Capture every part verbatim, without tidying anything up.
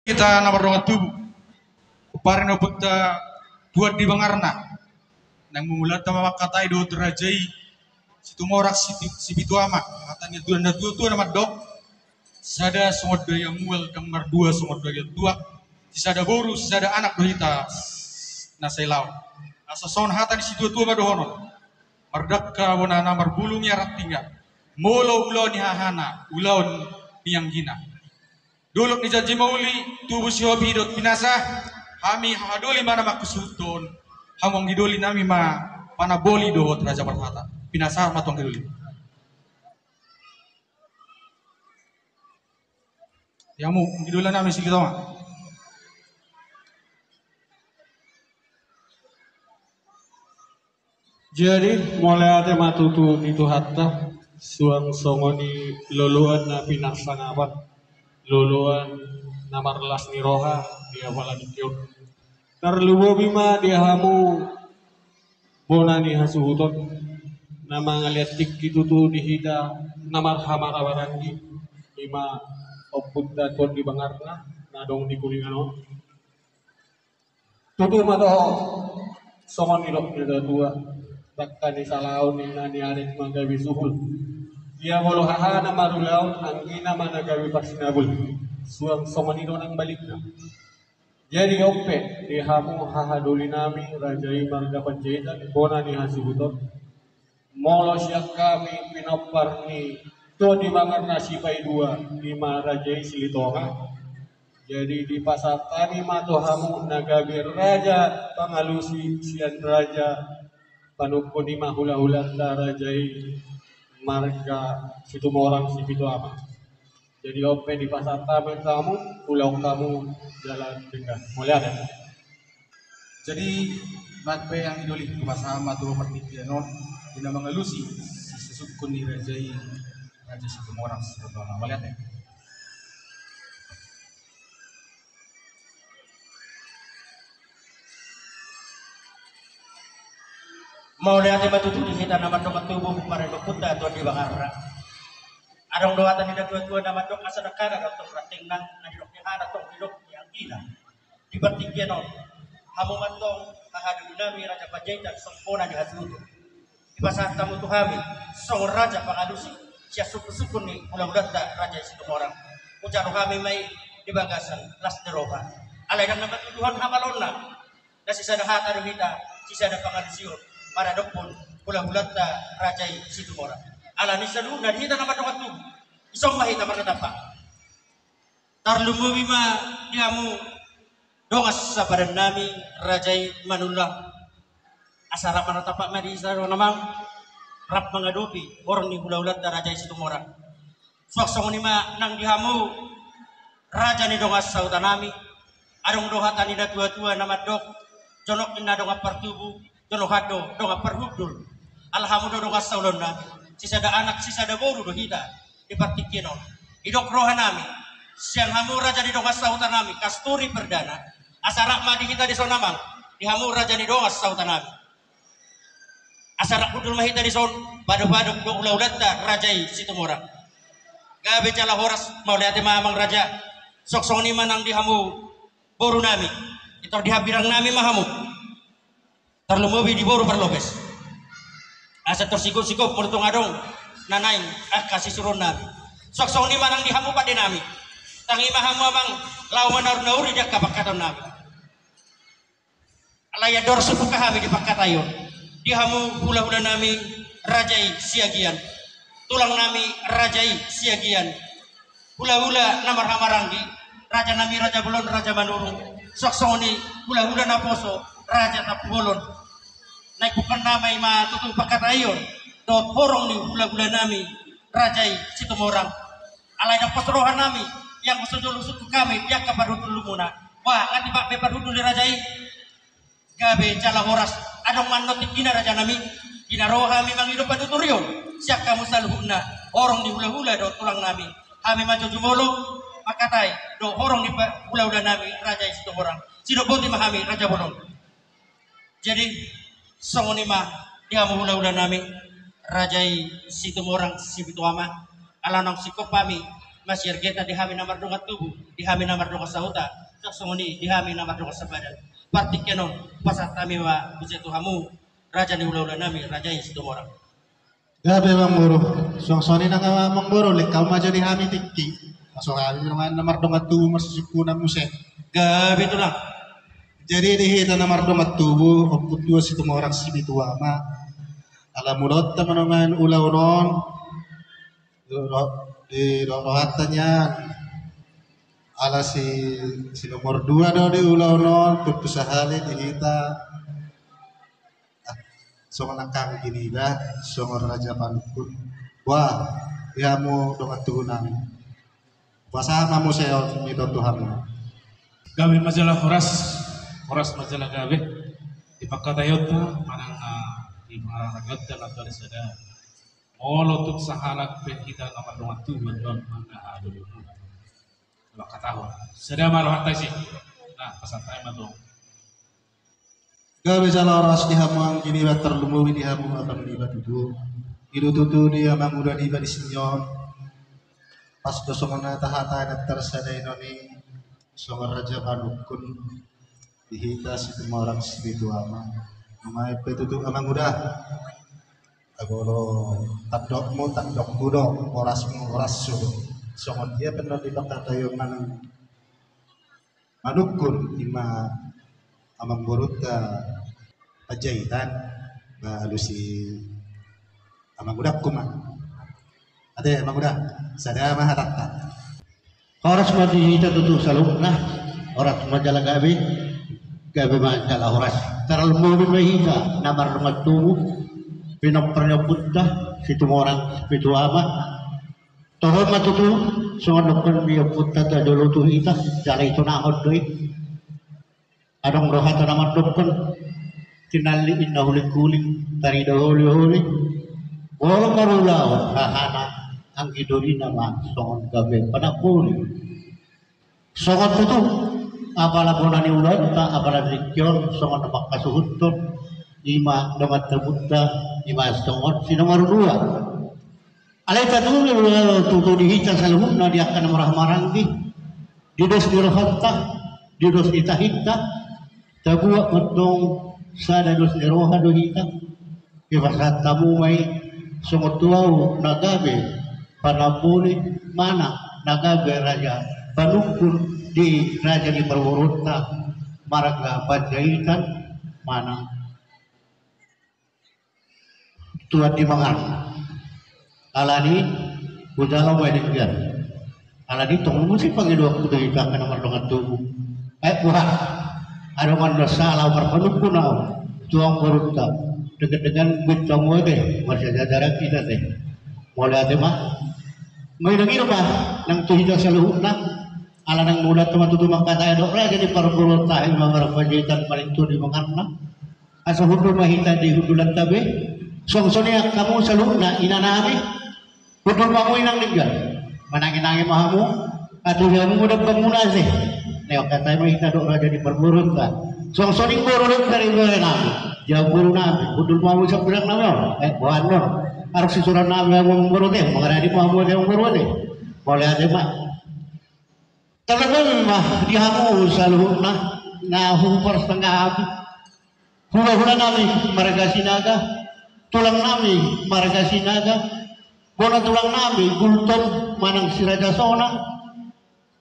Hita na mardongan tubu, umpari na ompunta Tuan di Bangarna, nang mangulahon hata ma mangkatai dohot raja i Situmorang Sipi-, Sipitu Ama, hata ni natuatua na mandok: Sada songon daya mual, dang mardua songon daya tuak, sisada boru sisada anak do hita na sailaon. Asa songon hata ni situatua ma dohonon: Mardangka bona na marbulung ia rantingna, molo ulaon ni hahana ulaon ni anggina. Dolok ni janji mauli, tubu sihopi dohot pinasa, hami hahadoli ma na mangkasuhuthon, hamu anggi doli nami ma panamboli dohot raja parhata. Pinasahat ma tu anggi doli. Ia hamu anggi doli nami Silitonga. Jadi, mauliate ma tutu di Tuhanta, suang songon i loloan na pinarsangapan, loloan na marlas ni roha di apala tingki on. Tarlumobi ma di hamu bona ni hasuhuton, na mangalean tingki tutu di hita na marhamaranggi, ima ompunta Tuan di Bangarna, na adong di kuningan on. Tutu ma dohot songon nidok ni natuatua: Dangka ni salaon, ninna ni arit ma gabe suhul. Ia molo hahana marulaon, anggina ma na gabe parsinabul. Suang songon i do nang balikna. Jadi on pe di hamu hahadoli nami, raja i marga Panjaitan, bona ni hasuhuton, molo sian hami pinompar ni Tuan di Bangarna Sipaidua, ima raja i Silitonga. Jadi dipasahat hami ma tu hamu na gabe raja pangalusi sian raja panungkun, ima hulahulanta raja i marga Situmorang Sipitu Ama. Jadi on pe dipasahat hami tu hamu, ulaon hamu jala denggan. Mauliate. Jadi, bahen pe anggi doli, hupasahat ma tu partingkian on di na mangalusi sisada sungkun ni raja i, raja Situmorang Sipitu Ama. Mauliate. Mauliate ma tutu di hita na mardongan tubu, umpari na ompunta Tuan di Bangarna. Adong do hata ni natuatua na mandok: Asa dangkana do tong rantingna, na nidok ni hahana tong nidok ni anggina. Di partingkian on, hamu ma antong hahadoli nami raja Panjaitan, songon bona ni hasuhuton, dipasahat hamu tu hami songon raja pangalusi sian sungkunsungkun ni hulahulanta raja i Situmorang. Hujalo hami ma i di bagasan las ni roha. Alai ndang na matuduhon hamalaonna, na sisada hata do hita, sisada pangalusion maradophon hulahulanta raja i Situmorang. Alani i saluhutna di hita na mardongan tubu, dison ma hita marnatampak. Tarlumobi ma di hamu dongan sapadan nami, raja i Manula. Asa rap marnatampak ma di hita dongan amang, rap mangadopi horong ni hulahulanta raja i Situmorang. Suang songon i ma nang di hamu raja ni dongan sahuta nami. Adong do hata ni natuatua na mandok: Jonok ninna dongan partubu, jolohan do dongan parhundul. Ala hamu do dongan saulaon nami, sisada anak sisada boru do hita di partingkian on. Didok roha nami sian hamu raja ni dongan sahuta nami, Kasturi Perdana, asa rap ma di hita dison amang, di hamu raja ni dongan sahuta nami. Asa rap hundul ma hita dison, padopadop do hulahulanta raja i Situmorang. Gabe jala horas. Mauliate ma amang raja. Suang songon i ma nang di hamu boru nami, pintor di hambirang nami ma hamu. Tarlumobi di boru parlopes. Asa pintor sigopsigop molo tung adong na naeng angka sisuruon nami. Suang songon i ma nang di hamu pande nami. Tangi ma hamu amang, laho manaurnauri di angka pangkataion nami. Alai andor so buka hami di pangkataion, di hamu hulahula nami, raja i Siagian, tulang nami raja i Siagian, hulahula na marhamaranggi, raja nami raja bolon, raja Manurung, suang songon i hulahula naposo, raja Tampubolon. Naeng buka hami ma tutu pangkataion dohot horong ni hulahula nami, raja i Situmorang. Alai ndang pos roha nami, ianggo so jolo sungkun hami di angka parhundulmuna. Bah, nga tipak be parhundul ni raja i. Gabe jala horas. Adong ma annon tingkina raja nami, di na ro hami mangido panuturion sian hamu saluhutna, horong ni hulahula dohot tulang nami. Hami ma jo jumolo mangkatai dohot horong ni pa-, hulahula nami raja i Situmorang. Sidok boti ma hami raja bolon. Jadi songon i ma di hamu hulahula nami, raja i Situmorang Sipitu Ama, ala naung singkop hami Masirgeta di hami na mardongan tubu, di hami na mardongan sahuta, songon i di hami na mardongan sabadan. Partingkian on, pasahat hami ma muse tu hamu, raja ni hulahula nami, raja i Situmorang. Gabe amangboru, songon i nang amangboru, lehon hamu ma jo di hami tingki. Asa hami na mardongan tubu marsisipunan muse. Gabe tulang. Jadi di hita na mardongan tubu, ompu tua Situmorang Sipitu Ama. Ala mulaonta ma nuaeng ulaon on, di rohanta nian. Ala si, si nomor dua do di ulaon on, tontu sahali di hita. Songon angkang giniba, songon raja panungkun. Wah, ia hamu dongan tubu nami. Pasahat ma muse on, mito Tuhan. Gabe ma jala horas, horas ma jala gabe. Di pangkataionta, manang, ah, di pangarahonta na tadi sada. Molo tung sahalak pe hita na mardongan tubu on, mangkatai do. Mangkatahon. Sada ma rohanta isi. Nah, pasahat ma tu. Gabe jala horas di hamu anggi niba, tarlumobi di hamu abang niba tutu. I do tutu di amanguda niba di sini on. Pas do songon na tahatai na tarsada i noni, songon raja panungkun. Di hita Situmorang Sipitu Ama. Nuaeng pe tutu amanguda. Anggo tandokmu tandokku do, horasmu horashu do. Songon dia pe na di pangkataion manang manungkun, ima amangborunta Panjaitan, ba alusi amangudangku ma. Ate amanguda, sada ma hatanta. Horas ma di hita tutu saluhutna, horas ma jala gabe, gabe ma jala horas. Tarlumobi ma hita na mardongan tubu, pinompar ni ompunta Situmorang Sipitu Ama. Toho ma tutu, songon dohonon ni ompunta na jolo tu hita, jala itonahon do i. Adong do hata na mandok, tinallik inna huling-huling, tarida holi-holi. Molo marulaon hahana, anggi dolina ma songon gabe panamboli. Songon tutu, apala bona ni ulaonta, apala tingki on, songon na mangkasuhuthon, ima dongan tubuta, ima songon si nomor dua. Alai tatudu do tutu di hita saluhutna di angka na marhaha maranggi, di dos ni rohanta, di dos ni tahinta, tabuat mantong sada dos ni roha do hita. Dipasahat hamu ma i songon tu ahu na gabe panamboli manang na gabe raja panungkun di raja ni parboruonta marga Panjaitan manang Tuan di Mangarna. Alani hujalo ma i denggan. Alani tong muse pangidoanku tu hita angka na mardongan tubu. Aek buha. Adong do sala marpanungkun ahu tu amangborunta. Denggan-denggan buat hamu ate, marsiajar-ajaran hita ate. Mauliate ma. Mangido-ido ma nang tu hita saluhutna. Ala naung mulaanta ma tutu mangkatai dohot raja ni parboruonta, ima marga Panjaitan manang Tuan di Mangarna. Asa hundul ma hita di hundulanta be. Songon i angka hamu saluhutna inanami. Hundul ma hamu inang denggan. Manangi-nangi ma hamu. Atuhi hamu mudam bangmuna ate. Nai mangkatai ma hita dohot raja ni parboruonta. Songon i boru dohot paribanami. Jala borunami. Hundul ma hamu sambilangnami on. Eh, boan on. Arus sisurannami hamu amangboru ate. Mangaradi ma hamu ate amangboru ate. Mauliate ma. Tarlumobi ma di hamu saluhutna na huparsangapi. Hulahulanami marga Sinaga, tulangnami marga Sinaga, bona tulangnami Gultom manang Si Raja Sonang,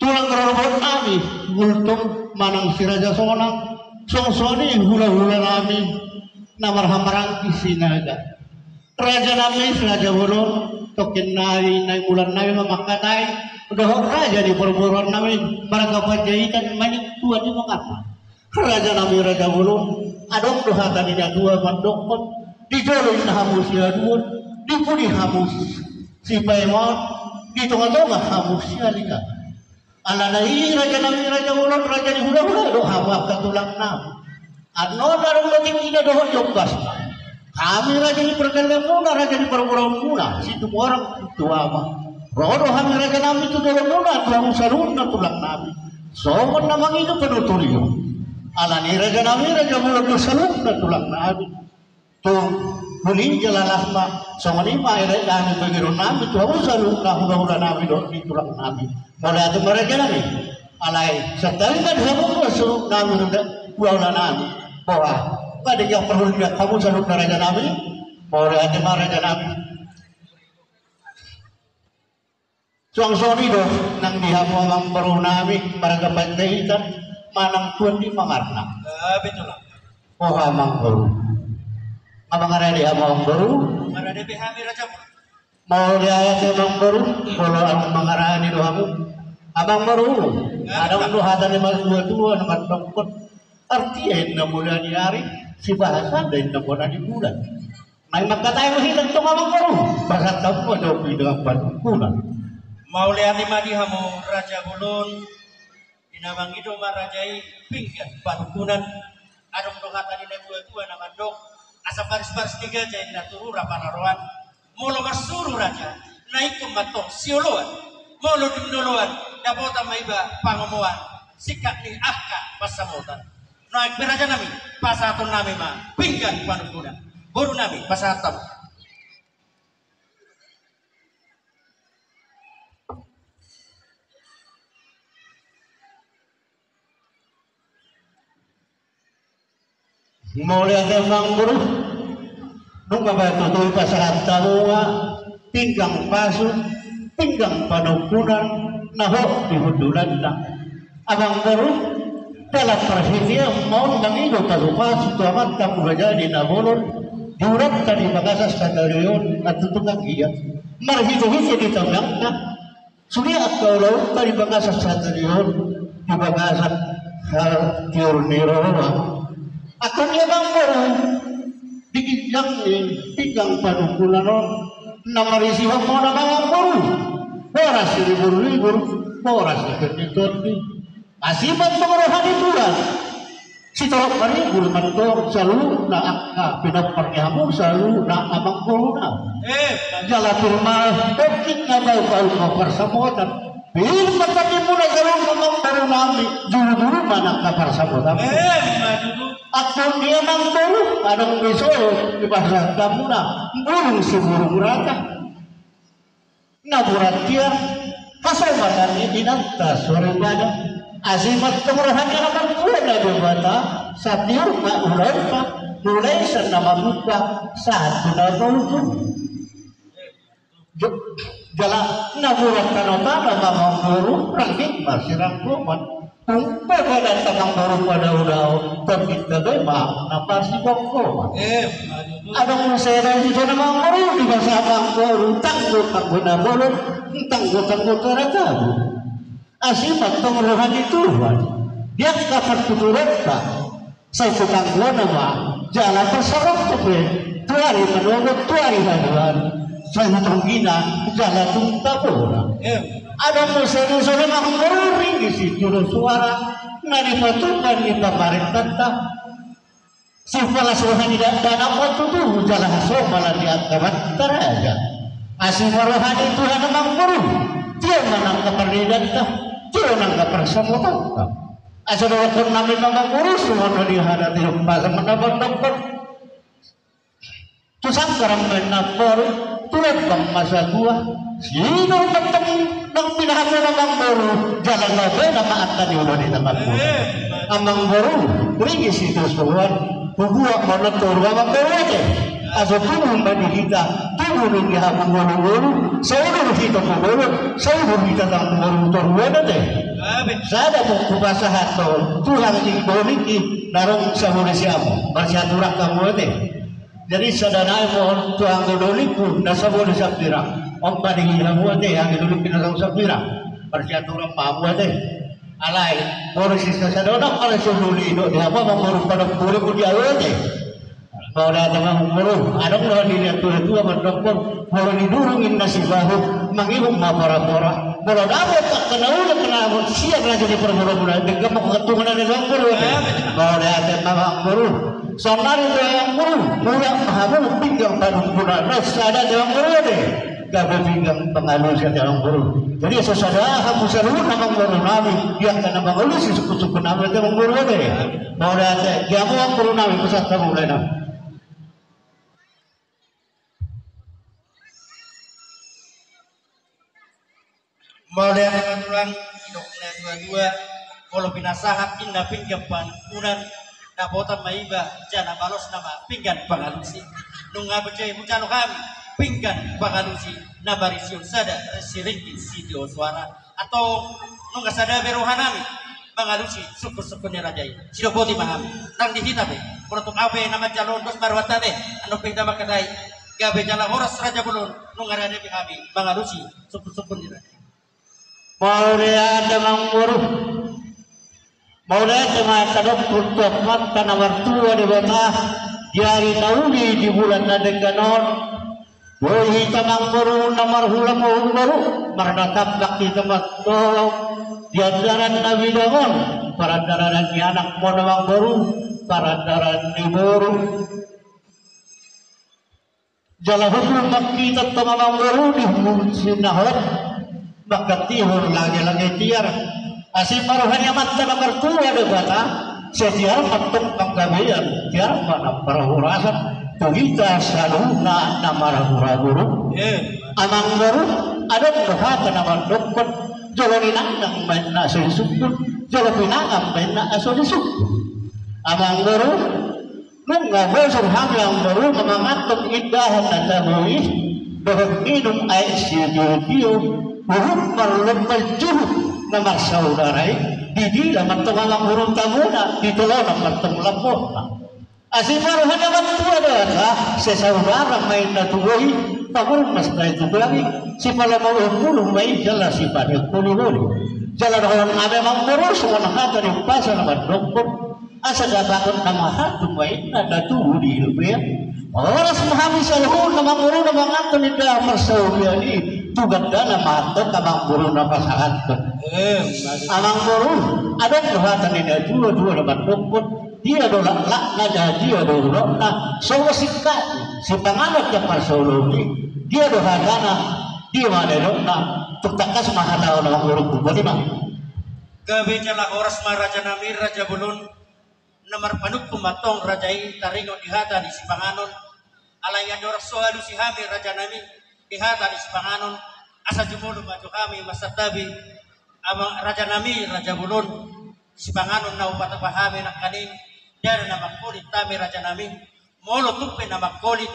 tulang rorobotnami Gultom manang Si Raja Sonang, songon i hulahulanami na marhaha maranggi Sinaga. Rajanami Raja Bolon, tongkin nai, nai mulannami ma mangkatai dohot raja ni parboruonnami marga Panjaitan manang Tuan di Mangarna. Rajanami Raja Bolon, adong do hata ni natua mandokkon, di jolo inna hamu siaduon, di pudi hamu sipaemoon, di tonga-tonga hamu sialihon. Alana i rajanami Raja Bolon, raja ni hulahula do hamu angka tulangnami. Annon adong do tingkina dohot jongjongna. Hami raja ni pargellengmuna, raja ni parboruonmuna, Situmorang Sipitu Ama. Ro do hami rajanami tu dolomuna, tu hamu saluhutna tulangnami. Songon na mangido panuturion. Alani i rajanami Raja Bolon do saluhutna tulangnami. Tung Huli jala las ma, songon i ma elek nami, pangidoan nami tu hamu saluhutna, hula-hula nami dohot di tulang nami. Mauliate ma raja nami. Alai santabi ma di hamu saluhut nami dohot hula-hula nami. Boha, nga denggan parhundul hamu saluhutna raja nami. Mauliate ma raja nami. Suang songon i do nang di hamu amangboru nami, marga Panjaitan, manang tuan di mangarna. Ah, betul lah. Oh, amangboru. Nga mangarade hamu amangboru? Mangarade be hami raja. Mauliate amangboru, molo ahu mangarade do hamu. Amangboru, adong do hata ni natua-tua na mandok, artia inna mula ni ari, sibahasa da inna bona ni bulan. Nai mangkatai ma hita tong amangboru, pasahat hamu ma jawab i dengan panungkunan. Mauliate ma di hamu raja bolon, di na mangido ma raja i pinggan panungkunan, adong do hata ni natua-tua na mandok, asa baris-baris ni gaja inna tu rura panaraoan, molo marsuru raja, na ingkon ma tong sioloan, molo di na oloan, dapotan ma iba pangomoan, singkat ni angka pansamotan. Nuaeng pe raja nami, pasahaton nami ma pinggan panungkunan. Boru nami, pasahat hamu. Mauliate amangboru. Nunga ba tutu pasahat hamu ma pinggan pasu, pinggan panungkunan na hot di hundulanna. Amangboru, dalan parhitean ma on mangido pasu-pasu tu amanta Murajadi Nabolon, di uranta di bagasan sadari on, na tutu nang ia marhite-hite di tangiangna, sude angka ulaonta di bagasan sadari on, di bagasan hatiur ni roha. Angka i amangboru, di ginjang ni pinggan panungkunan on, na marisihon ma on amangboru, boras ni ribur-ribur, boras ni tondi-tondi. Asi ma tong roha ni Tuhan. Sitorop maribur ma tong saluhutna angka pinompar ni hamu saluhutna amangboruna. Eh. Jala pir ma pongkit na bahu-bahu ma parsamotan. Pir ma tondimuna saluhutna amangboru nami, julu-julu ma nangka parsamotan. Eh, ma julu. Antong dia amangboru, adong be so dipasahat hamuna, bulung si burung rata. Na buratian, hasomatan ni inanta soripada. Asi ma tong roha ni amangboru na Debata, satiur ma ulaonta, mulai sian na mamungka, sahat tu na maujung. Jo-, jala na burat tano-tano ma amangboru, rangging ma sirangkuman. Tung pe badan ta amangboru padao-dao, tondinta be ma na parsibongkoman. Eh, adong muse na dison amangboru, di basa amangboru, tanggo-tanggo na bolon, tanggo-tanggo tu na tabu. Asi ma tong roha ni Tuhan, di angka partuturonta. Sai tu tanggona ma, jala parsarahon pe, tu ari manogot, tu ari haduan, sai tu tonggina, jala tung tabona. Eh. Adong muse dison amangboru, ringgit sitio do suara, na dipatupa ni pamarentanta. Sipalas roha ni dakdanak on tutu, jala hasomalan di angka amanta raja. Asi ma roha ni Tuhan amangboru, tio ma nangka parnidanta, tio nangka parsamotanta. Asa dohonon nami ma amangboru, songon na di hata ni umpasa ma na mandok. Tu sanggar ma inna boru, tu lambang ma satua. Sidung mantong nang pinahanmuna amangboru, jala na bena ma angka ni ulaon i amangboru. Amangboru, ringgit sitio suan, hubuat ma on toru amangboru ate. Asa tubu ma di hita, tubu ma di hamu ngolu-ngolu, saudur hita tu dolok, saudur hita tu ngolu toruan ate. Sada ma hupasahat tu anggi dolok i, na ro sabole siamun, marsiaturang hamu ate. Jadi sada nai ma on tu anggi dolok i, na sabole sambirang. On ma di hamu ate, anggi dolok i na ro sambirang. Marsiaturang ma hamu ate. Alai, boru sisa sada on, alai so doli do, di hamu amangboru, pada boleh pun di awe ate. Mauliate ma amangboru, adong do di natua-tua mandok, molo nidurung inna sibahu, mangihut ma pora-pora. Molo dapot angka na uli, angka na sian raja ni parboru-boru, denggan ma hatungan ni amangboru ate. Mauliate ma amangboru. Saonari do amangboru, mulak ma hamu pinggan panungkunan, na sada do amangboru ate. Gabe pinggan pangalusi ate amangboru. Jadi asa sada hamu saluhutna amangboru nami, di angka na mangalusi suku-suku nami ate amangboru ate. Mauliate, di hamu amangboru nami, pasahat hamu ma inna. Mauliate ma tulang, didok na tuatua, molo pinasahat ninna pinggan panungkunan, dapotan ma iba jala balos nama pinggan pangalusi. Nunga pe jo hujalo hami pinggan pangalusi na marisi on sada siringgit sitio soara. Atau nunga sada be roha nami mangalusi sungkunsungkun ni raja i. Sidok boti ma hami, ndang di hita be. Molo tung au pe na manjalo on dos ma rohanta be, andorang pe hita mangkatai. Gabe jala horas raja bolon, nunga rade be hami mangalusi sungkunsungkun ni raja i. Mauliate amangboru. Mauliate ma tadokkon tu Amanta na martua Debata di ari na uli di bulan na denggan on. Boi hita amangboru na marhula boru, marnatambak hita mantong di andaran na bidang on, parandaran ni anakmon amangboru, parandaran ni boru. Jala hundul ma hita tong amangboru di hundul sinahot, mangkatihon lagelage tiar. Asi ma roha ni Amanta na martua Debata, sai tiar ma tong panggabean, tiar ma na parhorasan tu hita saluhutna na marhula boru. Eh. Amangboru, adong do hata na mandokkon, jolo ninangnang ma inna aso disungkun, jolo pinangan ma inna aso disungkun. Amangboru, nunga bosur hami amangboru na manganhon indahan na tabo i, dohot minum aek sitiotio, huhut marlombal juhut na marsaudara i, didila mantong amangboru tabona, ditolonan mantong lambokna. Asi ma roha ni Amanta Debata, sai saudara ma inna tubu i, pamurnas ma i tu gabe, sipalomohon bulung ma i jala sipaneang holiholi. Jala dohonon hami amangboru songon hata ni umpasa na mandokkon, asa dapotan na mahantung ma inna na tubu di lombu i. Horas ma hami saluhutna amangboru na manganhon indahan parsaulian i, tu gandana ma antong amangboru na pasahathon. Eh, amangboru, adong do hata ni na tuatua na mandokkon, dia do laklakna, dia do unokna, songon singkat ni sipanganon jala parsaulon i, dia do hatana, dia ma nidokna, tung tangkas ma hata on amangboru, boti ma. Gabe jala horas ma raja nami, raja bolon, na marpanungkun mantong raja i taringot di hata ni sipanganon. Alai andorang so alusi hami raja nami di hata ni sipanganon, asa jumolo ma jo hami marsantabi, amang raja nami, raja bolon, sipanganon na hupatupa hami nangkaning, ndada na mangkolit hami raja nami, molo tung pe na mangkolit,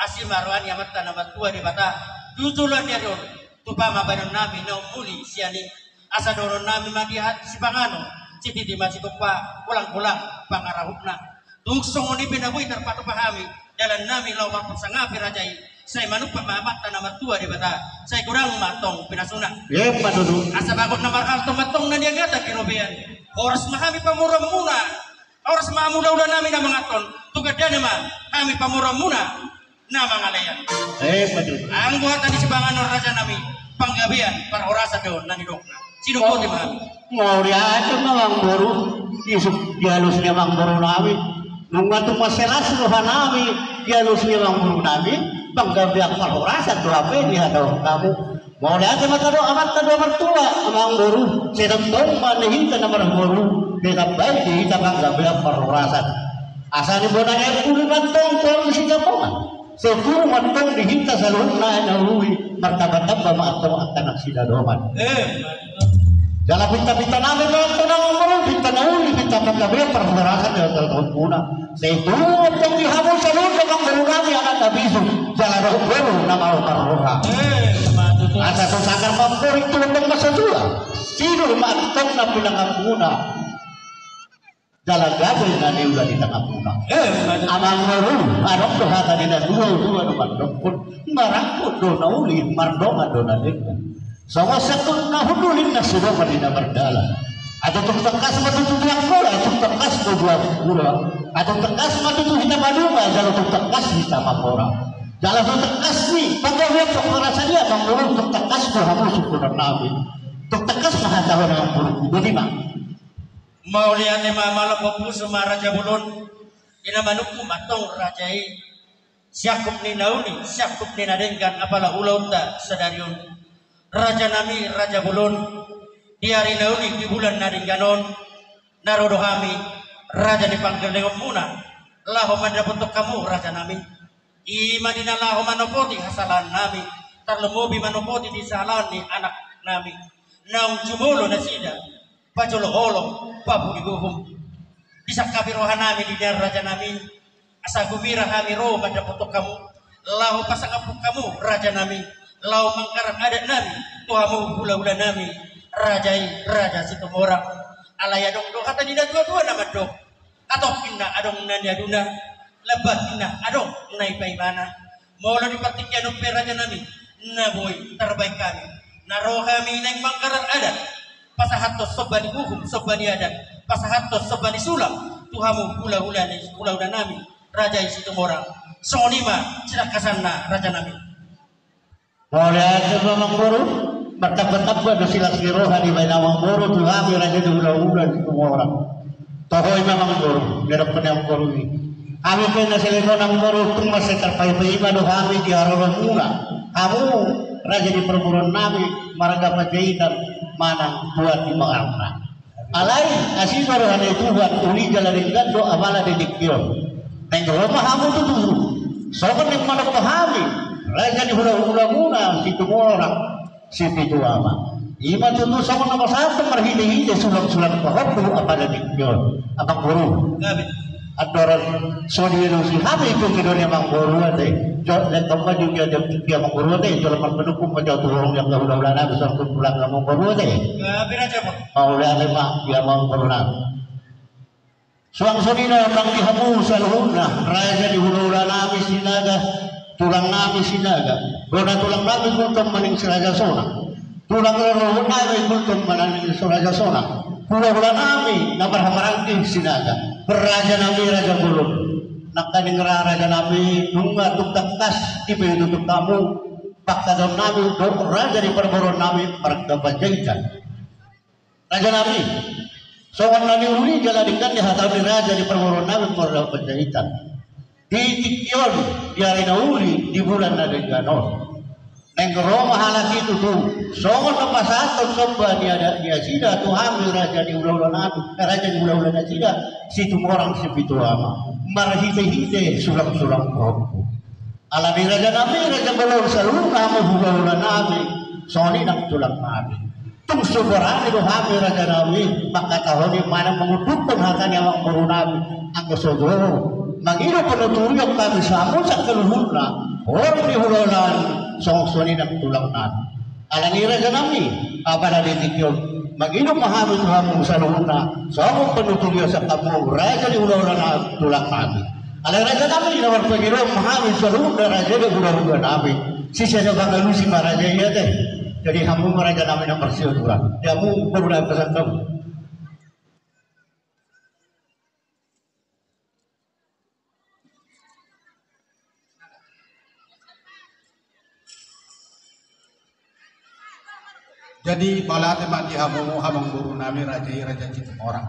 asi ma roha ni Amanta na martua Debata, tu joloan ni ari on, tupa ma baenon nami na ummuli sian i, asa dohonon nami ma di hata sipanganon, sititi ma sitompa, golanggolang pangarahutna. Tung songon i pe na boi tarpatupa hami, dalan nami laho marpasangapi raja i, sai manumpak ma Amanta na martua Debata, sai godang ma tong pinasuna. Emma tutu. Asa bagot na marhalto ma tong na niagatan di robean. Horas ma hami pamoruonmuna. Horas ma hamu hulahula nami na manganhon, tu gandana ma hami pamoruonmuna na mangalean. Emma tutu. Anggo hata ni sipanganon raja nami, panggabean parhorasan do na nidokna. Sidok boti ma hami. Mauliate ma amangboru, isuk di alus ni amangboru nami. Nunga tung marselas roha nami, di alus ni amangboru nami, panggabean parhorasan do hape dihatahon hamu. Mauliate ma tadok Amanta na martua, amangboru, sai tongtong ma di hita na marboru, ditambai di hita panggabean parhorasan. Asa ni bona ni aek puli mantong tu alusi jamongan. Sai tubu mantong di hita saluhutna na uli, martambatamba ma antong angka na sinadoman. Eh. Jala pintapinta nami ma antong amangboru, pinta na uli, pinta panggabean parhorasan dihatahonmuna. Sai tubu tong di hamu saluhutna amangboru nami anak na bisuk, jala dohot boru na malo marroha. Eh, ma tutu. Asa so sagar mamborik tu lombang na satua, sidul ma antong na pinanganmuna. Jala gabe na niula di tanganmuna. Eh, ma tutu. Amangboru, adong do hata ni na tuatua na mandokkon, marangkup do na uli, mardongan do na denggan. Songon sangkut na hundul ninna sidongan ni na mardalan. Atik tung tangkas ma tutu di Angkola, tung tangkas ma tutu di Angkola. Atik tung tangkas ma tutu hita maduma, jala tung tangkas hita mamora. Jala tung tangkas ni panggabean parhorasan i amangboru, tung tangkas do hamu sungkunan nami. Tung tangkas ma hatahon amangboru, boti ma. Mauliate ma, malo pompus ma raja bolon. Di na manungkun mantong raja i. Siangkup ni na uli, siangkup ni na denggan, apala ulaonta sadari on. Raja nami, raja bolon, di ari na uli, di bulan na denggan on, na ro do hami, raja ni panggabeanmuna, laho mandapothon hamu, raja nami. I ma di na laho manopoti hasalahan nami, tarlumobi manopoti di hasalahan ni anak nami, naung jumolo nasida, pajolo holong, papudi uhum. Disangkapi roha nami di nian raja nami, asa gumira hami ro mandapothon hamu, laho pasangap hamu raja nami, laho manggarar adat nami, tu hamu hulahula nami, raja i, raja Situmorang. Alai adong do hata ni natuatua na mandok, hatop ninna adong na niaduna, lambat ninna adong na ipaimana. Molo di partingkian on pe raja nami, na boi tarbaen hami, na ro hami naeng manggarar adat, pasahathon somba ni uhum, somba ni adat, pasahathon somba ni sulang tu hamu hulahula ni, hulahula nami, raja i Situmorang. Songon i ma sinangkasanna raja nami. Mauliate ma amangboru, martambatamba do silas ni roha dibaen amangboru tu hami raja ni hulahula ni Situmorang. Toho i ma amangboru, didokkon ni amangboru i. Hami pe na saleleng on amangboru, tung mansai tarpaimaima do hami di haroronmuna. Hamu raja ni parboruon nami, marga Panjaitan, manang Tuan di Magarna. Alai asi do roha ni Tuhan, uli jala denggan do apala di tingki on. Naeng ro ma hamu tutu, songon naeng manomba hami raja ni hulahulamuna Situmorang Sipitu Ama. I ma tutu songon na pasahathon marhitehite sulangsulang pahompu apala di tingki on. Amangboru. Andorang so dialusi hami tu kedo ni amangboru ate. Jolo lekkon ma jolo di amangboru ate, jolo marpanungkun ma jolo tu horong ni angka hulahula nami, songon tu tulang amangboru ate. Mauliate ma di amangboru nami. Suang songon i nang di hamu saluhutna, raja ni hulahula nami Sinaga, tulang nami Sinaga, bona tulang nami Gultom manang si Raja Sona. Tulang rorobot nami Gultom manang si Raja Sona. Hulahula nami na marhahamaranggi Sinaga. Raja nami raja bolon. Nangkaning ra raja nami nunga tung tangkas dipaihut-ihut hamu pangkatahon nami dohot raja ni parboruon nami marga Panjaitan. Raja nami, songon na niuli jala denggan ni hata ni raja ni parboruon nami marga Panjaitan. Di tingki on, di ari na uli, di bulan na denggan on. Naeng ro ma halak i tutu, songon na pasahathon somba ni adat ni nasida tu hami raja ni hulahula nami, eh, raja ni hulahula nasida, Situmorang Sipitu Ama. Marhitehite sulangsulang pahompu. Alani raja nami, raja bolon saluhutna hamu hulahula nami, songon i nang tulang nami. Tung so berani do hami raja nami, mangkatahon i manang mangundukhon hata ni amangboru nami, anggo so jolo mangido panuturion hami samusa saluhutna, horong ni hulahula nami, songon i nang tulang nami. Alani raja nami, apala di tingki on, mangido ma hami tu hamu saluhutna, songon panuturion sian hamu raja ni hulahula nami, tulang nami. Alai raja nami, na marpangidoan ma hami saluhutna raja ni hulahula nami. Sisada pangalusi ma raja i ate. Jadi hamu ma raja nami na marsiaduran. Di hamu boru nami pasahat hamu. Jadi, mauliate ma di hamu, amangboru nami, raja i, raja Situmorang.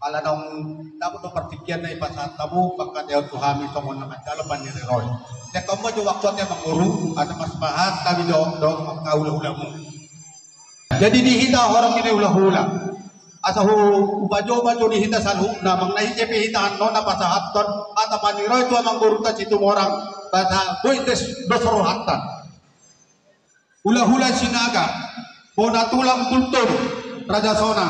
Ala naung dapot do partingkian na dipasahat hamu, mangkatahon tu hami songon na manjalo paniriroon. Lekkon ma jo waktu ate amangboru, asa marsipasahat hami jo dohot angka hulahulamu. Jadi di hita horong ni hulahula. Asa hu, hupajopa jo di hita saluhutna, manang na ise pe hita annon na pasahathon hata paniriroon tu amangborunta Situmorang, asa boi dos, dos rohanta. Hulahula Sinaga, bona tulang Gultom, Raja Sona.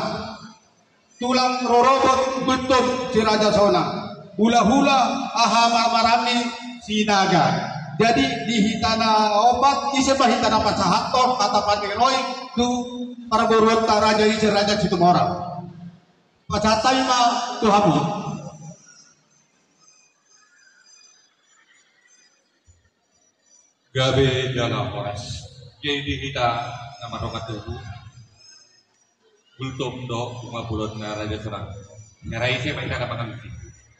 Tulang rorobot Gultom, si Raja Sona. Hulahula hahamaranggi Sinaga. Jadi di hita na opat, ise ma hita na pasahathon hata paniriroon tu parboruonta raja i, si Raja Situmorang. Pasahat hami ma tu hamu. Gabe jala horas. Jadi di hita na mardongan tubu, Gultom dohot Situmorang, Raja Sona. Hera ise ma hita na pangalusi.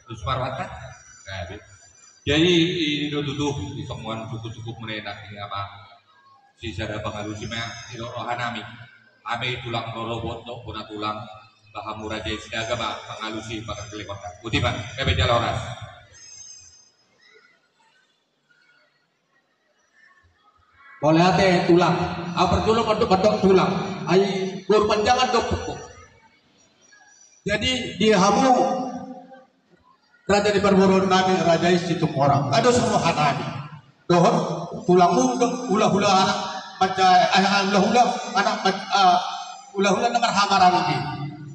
Terus marwata. Gabe. Jadi i do tutu, di songon cukup-cukup muna i, nangkin ma sisada pangalusi ma i do roha nami. Hami tulang rorobot dohot bona tulang, ba hamu raja i Sinaga ma pangalusi, pangalusi. Boti ma, gabe jala horas. Mauliate tulang. Ahu parjolo mandok, mandok tulang. Ai boru Panjangan do pokok. Jadi di hamu raja ni parboruon nami, raja i Situmorang, ado songon hata nami. Dohot tulangmu do, hulahula Raja, eh, hula-hula, anak, eh, hula-hula na marhamaranggi.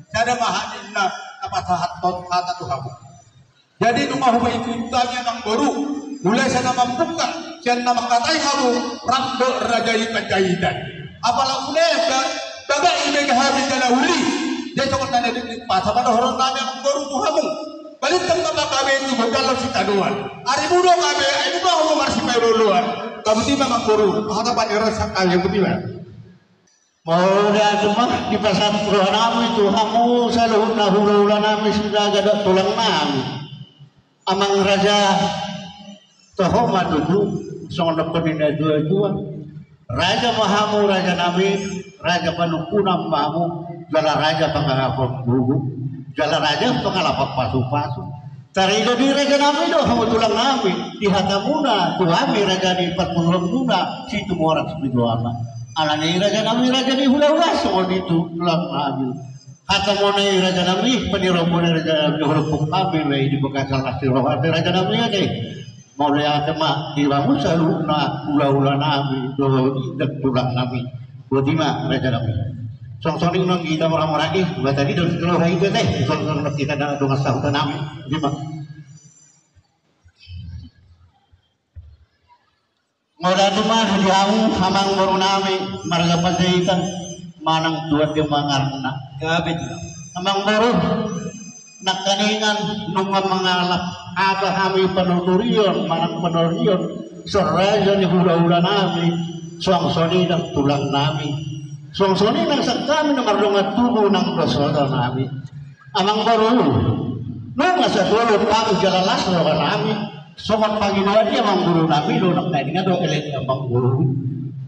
Sada ma hami na, na pasahathon hata tu hamu. Jadi nunga hupaihut-ihut hami amangboru, mulai sian na mambuka, sian na mangkatai hamu, rap do raja i Panjaitan. Apala ule, ba-, bagak i mega hami jala uli. Jadi songon na nidokhon ni umpasa ma dohonon nami amangboru tu hamu. Balintang ma gabe tu bondal do sitadoan. Ari mudar gabe, ari mudar hamu marsipaolo-oloan. Hamu tu ma amangboru, hata pangidoan sian hami, hamu tu ma. Mauliate ma, dipasahat roha nami tu hamu saluhutna hula-hula nami, Sinaga dohot tulang nami. Amang raja, toho ma tutu, songon na nidok ni na tua-tua. Raja ma hamu raja nami, raja panungkunan ma hamu, jala raja pangalap bubu, jala raja pangalap pasu-pasu. Tarida di raja nami do hamu tulang nami, di hatamuna tu hami raja ni parpuluanmuna, Situmorang Situama. Alani i raja nami raja ni hula-hula songon i tu tulang nami. Hatamuna i raja nami, pangidoanmuna i raja nami, holong hami ma i di bagasan las ni roha ni raja nami ate. Mauliate ma di hamu saluhutna hula-hula nami dohot inang tulang nami. Boti ma raja nami. Songon i nang hita marhamaranggi, mata di dalam segala hal itu teh. Songon i nang hita na dongan sahuta nami. Boti ma. Mauliate ma di hamu amangboru nami marga Panjaitan manang Tuan Demangarna. Gabe tu amangboru. Nangkiningan nunga mangalap hata hami panuturion manang panuturion, songon raja ni hula-hula nami, songon i nang tulang nami, songon i nang sian hami na mardongan tubu nang dohot nami. Amangboru, nunga satualu hami jala las roha nami, songon pangidoan ni amangboru nami do nangkiningan do elek amangboru.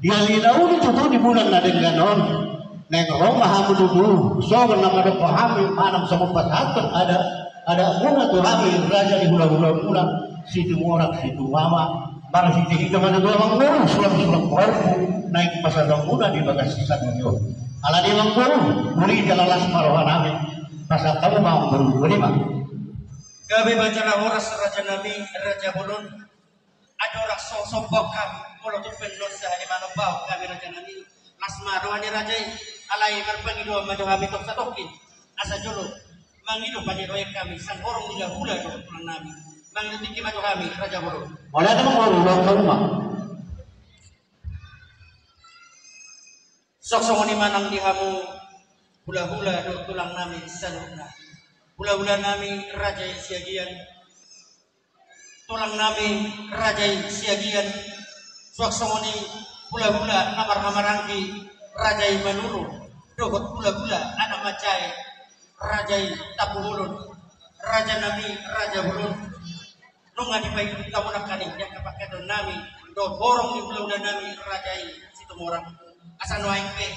Ia lila uli tutu di bulan na denggan on. Naeng ro ma hamu tutu, songon na mandok hami manang songon pasahathon adat, adatmuna tu hami raja ni hula-hulamuna, Situmorang Situama, marhite-hite ma tutu amangboru, sulang-sulang pahompu, naeng pasahatonmuna di bagas sisadari on. Alani i amangboru, uli jala las ma roha nami, pasahat hamu ma amangboru, boti ma. Gabe ma jala horas raja nami, raja bolon. Andorang so somba hami, molo tung pe nuaeng sahat i manomba hami raja nami, las ma roha ni raja i, alai marpangidoan ma jo hami tong satongkin, asa jolo mangido pangidoan hami, sian horong ni hula-hula dohot tulang nami, mangido tingki ma jo hami raja bolon. Mauliate ma amangboru, ulang tahun ma. Songon i ma nang di hamu hula-hula dohot tulang nami saluhutna. Hula-hula nami raja i Siagian. Tulang nami raja i Siagian, suang songon i hula-hula na marhamaranggi raja i Manurung, dohot hula-hula anak manjae raja i Tampubolon, raja nami raja bolon. Nunga dipaihut hamu nangkaning di angka pangkataion nami dohot horong ni hula-hula nami raja i Situmorang. Asa nuaeng pe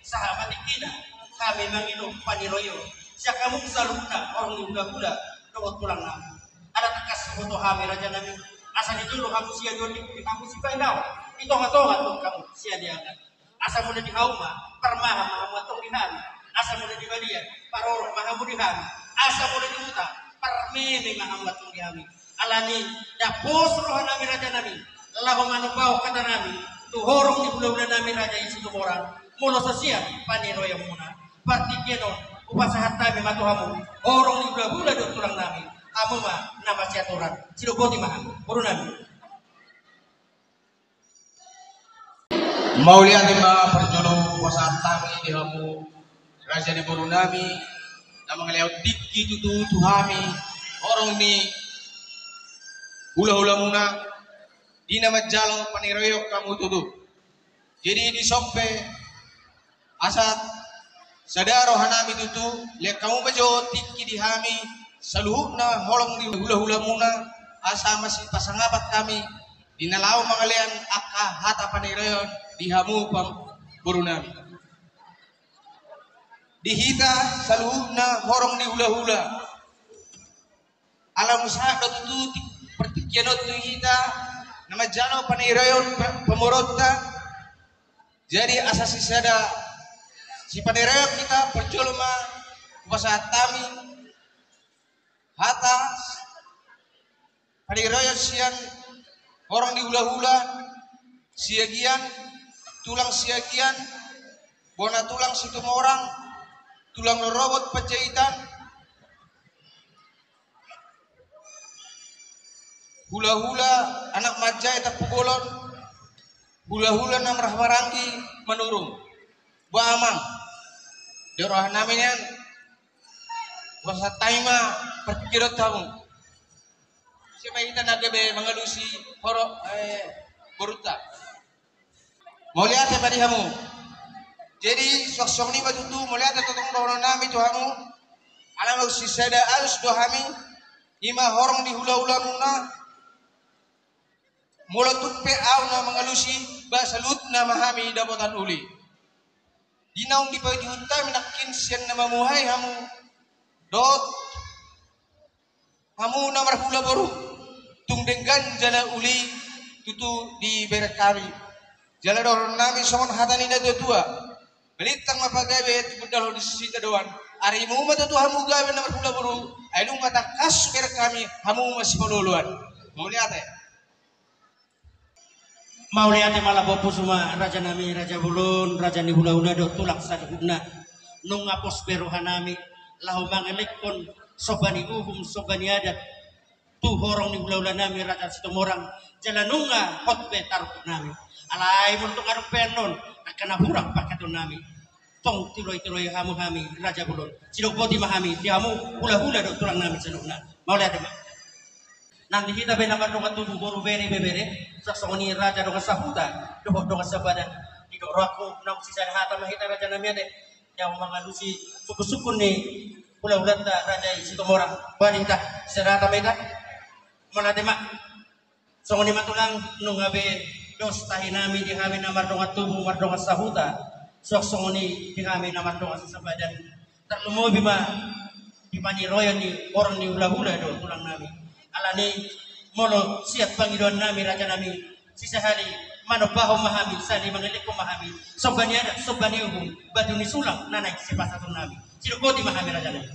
sahat ma tingkina hami mangido pangidoan sian hamu saluhutna horong ni hula-hula dohot tulang nami. Ala tangkas huboto hami raja nami, asa di jolo hamu siadoan, di pudi hamu sipainaon, di tonga-tonga tong hamu sialeangan. Asa molo di hauma parmahan ma hamu antong di hami, asa molo di balian parorot ma hamu di hami, asa molo di huta parmeme ma hamu antong di hami. Alani i dapot roha nami raja nami, laho manombahon hata nami tu horong ni hula-hula nami raja i Situmorang, molo so sian pangidoanmuna. Partingkian on hupasahat hami ma tu hamu horong ni hula-hula dohot tulang nami, hamu ma na masiaturan. Sidok boti ma hamu boru nami. Mauliate ma parjolo hupasahat hami di hamu raja ni boru nami, na mangalehon tingki tutu tu hami horong ni hula-hulamuna, di na manjalo pangidoan hamu tutu. Jadi dison pe asa sada roha nami tutu, lehon hamu ma jo tingki di hami saluhutna horong ni hula-hulamuna, asa masipasangapan hami di na laho mangalehon angka hata pangidoan di hamu pam-, boru nami. Di hita saluhutna horong ni hula-hula, ala molo sahat do tutu ti-, partingkian on tu hita na manjalo pangidoan pa-, pamoruonta. Jadi asa sisada sipangidoan hita, parjolo ma hupasahat hami hata pangidoan sian horong ni hula-hula Siagian, tulang Siagian, bona tulang Situmorang, tulang rorobot Panjaitan, hulahula anak manjae Tampubolon, hulahula na marhaha maranggi Manurung. Ba amang, di roha nami nian, hupasahat hami ma partingkian tu hamu. Ise ma hita na gabe mangalusi horong, eh, borunta. Mauliate ma di hamu. Jadi suang songon i ma tutu, mauliate tongtong dohonon nami tu hamu. Ala naung sisada alus do hami, i ma horong ni hulahulamuna. Molo tung pe ahu na mangalusi, ba saluhutna ma hami dapotan uli. Di naung dipaihut hami nangkin sian na mamuhai hamu dohot hamu na marhula boru, tung denggan jala uli tutu dibereng hami. Jala dohonon nami songon hata ni natuatua: Balintang ma pagabe, timbul dalan di sitadoan. Arimu ma tutu hamu gabe na marhula boru, ai dung ma tangkas hubereng hami, hamu ma sipaolooloan. Mauliate. Mauliate ma, lambok pusu ma raja nami, raja bolon, raja ni hulahula dohot tulang saluhutna. Nunga pos be roha nami laho mangelek hon somba ni uhum, somba ni adat tu horong ni hulahula nami Raja Situmorang, jala nunga hot be tarukut nami. Alai molo tung adong pe annon angka na hurang pangkataion nami, tong tiroitiroi hamu hami raja bolon. Sidok boti ma hami di hamu hulahula dohot tulang nami saluhutna. Mauliate ma. Nang di hita be na mardongan tubu, boru, bere, ibebere, suang songon i raja dongan sahuta dohot dongan sabadan, didok rohangku naung sisada hata ma hita raja nami ate. Di hamu mangalusi sungkunsungkun ni hulahulanta Raja i Situmorang. Ba di hita sisada hata ma hita. Mauliate ma. Songon i ma tulang, nunga be dos tahi nami di hami na mardongan tubu, mardongan sahuta, suang songon i di hami na mardongan sasabadan. Tarlumobi ma di paniroion ni horong ni hulahula do tulang nami. Alani molo siat pangidoan nami raja nami, sisahali manombahon ma hami, sahali mangelekhon ma hami somba ni adat, somba ni uhum, batu ni sulang na naeng sipasahaton nami. Sidok boti ma hami raja nami.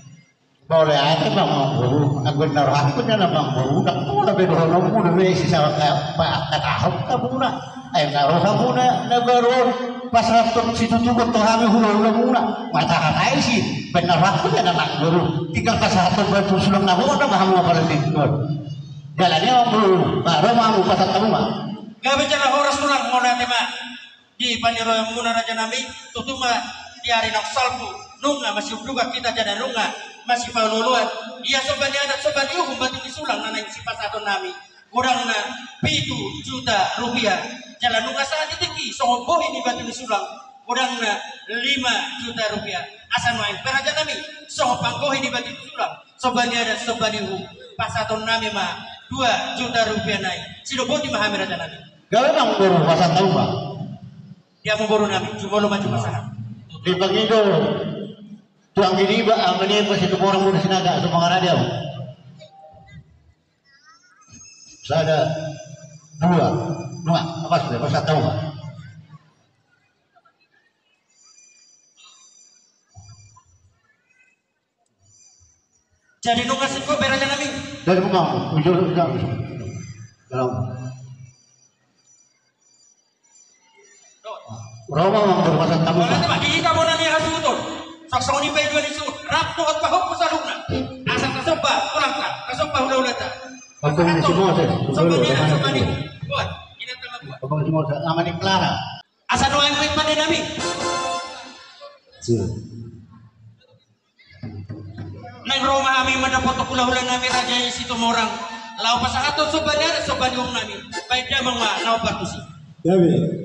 Mauliate ma amangboru, anggo na rohangku nian amangboru, ndang pola be dohononmuna be sisada hata, angka taon hamuna. Ai na rohamuna na baru on pasahathon situtugon tu hami hulahulamuna. Mata hatai si, baen na rohangku nian amangboru. Tinggal pasahathon batu sulang na bona ma hamu apala tingkon. Jala ni amangboru, baru ma hamu pasahat hamu ma. Gabe jala horas tulang, mauliate ma. Di paniroianmuna raja nami, tutu ma di ari naung salpu, nunga masiumdukan hita jala nunga masipaolooloan. Ia somba ni adat, somba ni uhum, batu ni sulang na naeng sipasahaton nami, godangna pitu juta rupiah. Jala nunga sahat di tingki songon bohi ni batu ni sulang, godangna lima juta rupiah. Asa nuaeng pe raja nami, songon panggohi ni batu ni sulang, somba ni adat, somba ni uhum, pasahaton nami ma dua juta rupiah nai. Sidok boti ma hami raja nami. Gabe amangboru, pasahat hamu ma. Di amangboru nami, jumolo ma jumolo sahat. Dipangido tu anggi niba, anggi niba Situmorang Boru Sinaga, so mangarade au. Sada, dua, dua, apa sudah, pasahat hamu ma. Jadi nunga singkop be raja nami. Dari rumah, ujung, ujung. Dalam. Rumah, rumah, rumah, rumah. Mauliate ma, di hita bona ni hasuhuton. Suang songon i pe dua ni suhut. Rap dohot pahompu saluhutna. Asa tasomba tulangta, tasomba hulahulanta. Pasahathon somba ni adat, somba ni uhum. Buat, inanta ma buat. Pasahathon somba ni adat, somba ni uhum. Asa nuaeng ma i pande nami. Naeng ro ma hami mandapothon hulahula nami raja i Situmorang, laho pasahathon somba ni adat somba ni uhum nami. Baen damang ma na hombar tusi. Gabe.